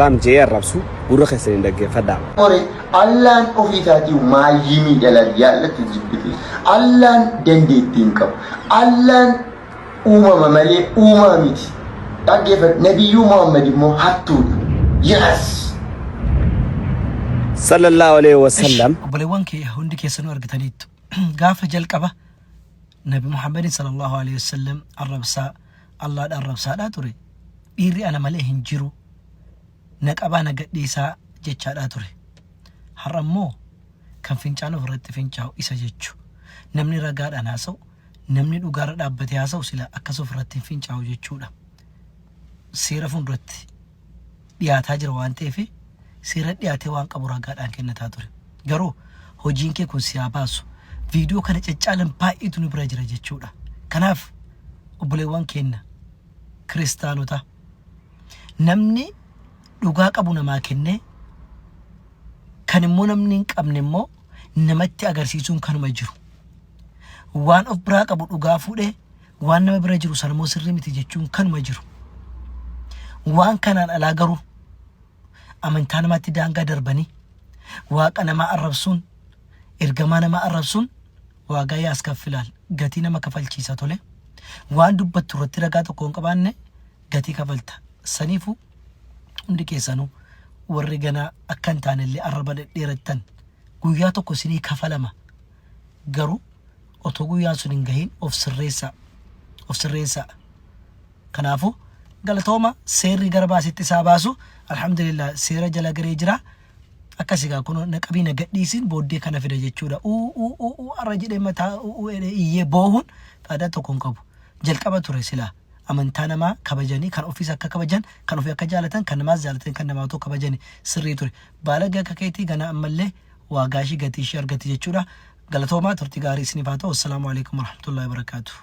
Salaam je'ee arrabsu gurra keessaniin dhaggeeffadhaa. More Allaan ofii isaatii maayyimii dhala jaallattu jibbitu. Allaan dandeettii hin qabu. Allaan uumama malee uumaa miti. Dhaggeeffadhu Nabiyyuu Muhammad immoo hattuudha. Yes! Sallallahu alaihi Ish wasallam. obboleewwan kee hundi keessanuu argitaniittu. Gaafa jalqaba Nabi Muhammadin sallallahu alaihi wasallam arrabsaa Allaadha arrabsaadhaa ture. Dhiirri ana malee hin jiru na qabaa na gadhiisaa jechaadhaa ture. Har'a immoo kan fincaan ofirratti fincaa'u isa jechu. Namni ragaadhaan haasa'u, namni dhugaarra dhaabbatee haasa'u sila akkas ofirratti hin fincaa'u jechuudha. Seera fuulduratti dhiyaataa jira waan ta'eef seera dhiyaatee waan qabu ragaadhaan kennataa ture. Garuu hojiin kee kun si haa baasu. Viidiyoo kana caccaalan baay'eetu nu bira jira jechuudha. Kanaaf obboleewwan keenya kiristaanota namni dhugaa qabu namaa kennee kan immoo namni hin qabne immoo namatti agarsiisuun kanuma jiru. Waan of biraa qabu dhugaa fuudhee waan nama bira jiru sana immoo sirrii miti jechuun kanuma jiru. Waan kanaan alaa garuu amantaa namaatti daangaa darbanii waaqa namaa arrabsuun ergamaa namaa arrabsuun waagaa yaas kaffilaal gatii nama kafalchiisa tole. Waan dubbattu irratti ragaa tokko hin qabaanne gatii kafalta. Saniifuu hundi keessanuu warri ganaa akka hin taanellee arraba dhedheerattan guyyaa tokko isinii kafalama. Garuu otoo guyyaan sun hin gahin of sirreessaa. Of sirreessaa. Kanaafuu galatooma seerri gara baasitti isaa baasu alhamdulillah seera jala garee jira. Akkas egaa kun na qabii na gadhiisin booddee kana fida jechuudha. Uu uu uu uu arra jedhee mataa uu uu jedhee iyyee boohuun faayidaa tokko hin qabu. Jalqaba ture silaa amantaa namaa kabajanii kan ofiis akka kabajan kan ofii akka jaalatan kan namaas jaalatan kan namaa otoo kabajani sirrii ture. Baalagee akka keetii ganaa ammallee waagaa ishii gatii ishii argatti jechuudha. Galatoomaa turtii gaarii isiniif haa ta'u. Assalaamu alaikum warahmatullahi wabarakaatuh.